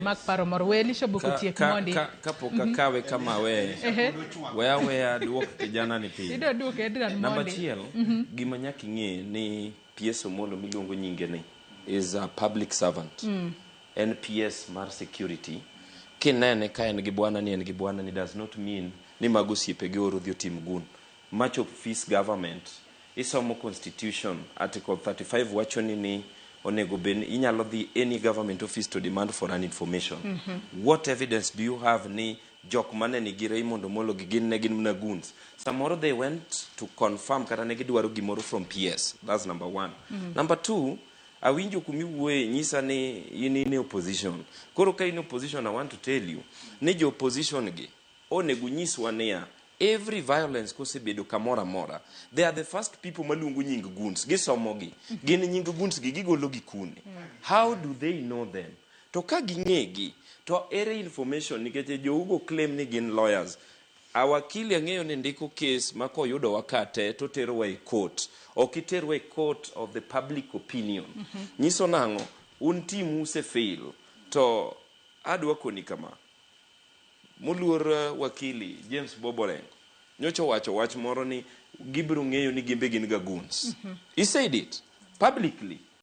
Mak paro moro. We Elisha Boko Ka, tiek ka, mondi. ka, kapok akawe kama we we aweya duok kijana ni piny. Idwa duoke Adrian Namba mondi. achiel, gima nyaka ing'e ni PS Omolo miluongo nyinge ni is a public servant. En PS mar security. Kinene ka en gi bwana ni en gi bwana ni does not mean ni mago osiepe gi oro dhi otim gun. Machop fees government Isomo constitution, article 35 wachoni ni onego bed ni inyalo dhi any government office to demand for an information. What evidence do you have ni jok mane nigi Raymond Omolo gi gin ne gin mana goons? Samoro they went to confirm kata ne gidwaro gimoro from PS. That's number one. Number two, awinjo kumiwuoye nyisa ni in in e opposition. Koro ka in e opposition I want to tell you ni jo opposition gi onego nyiswa niya every violence kosebedo kamoro amora they are the first people maluongo nying goons gisomogi gin nying goons gi gigolo gi kune how do they know them to ka ging'egi to ere information nikech jougo claim ni gin lawyers awakili ang'eyo ni ndiko case ma koyudowa ka te to terowa e court ok iterwa e court of the public opinion nyiso nang'o un team use fail to adwa koni kama Moluor wakili James Bob Orengo nyocha owacho wach moro ni gibiro ng'eyo ni gimbe gin ga goons. He said it publicly.